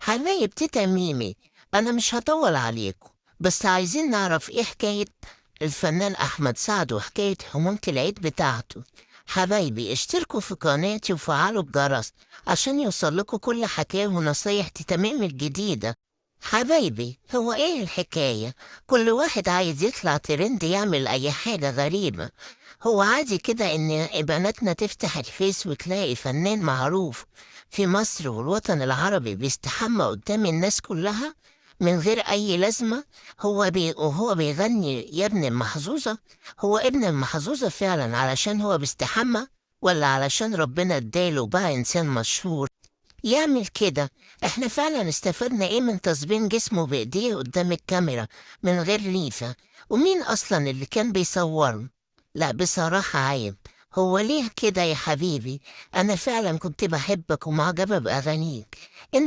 حبايب تيتا ميمي، أنا مش هطول عليكم، بس عايزين نعرف إيه حكاية الفنان أحمد سعد وحكاية حمومة العيد بتاعته. حبايبي اشتركوا في قناتي وفعلوا الجرس عشان يوصل لكم كل حكاية ونصايح تيتا ميمي الجديدة. حبايبي، هو ايه الحكاية؟ كل واحد عايز يطلع ترند يعمل اي حاجة غريبة. هو عادي كده ان بناتنا تفتح الفيس وتلاقي فنان معروف في مصر والوطن العربي بيستحمى قدام الناس كلها من غير اي لازمة؟ وهو بيغني يا ابن المحظوظة. هو ابن المحظوظة فعلا علشان هو بيستحمى، ولا علشان ربنا اداله بقى انسان مشهور يعمل كده؟ احنا فعلا استفدنا ايه من تصبين جسمه بايديه قدام الكاميرا من غير ليفة؟ ومين اصلا اللي كان بيصوره؟ لا بصراحة عيب. هو ليه كده يا حبيبي؟ انا فعلا كنت بحبك ومعجبة باغانيك.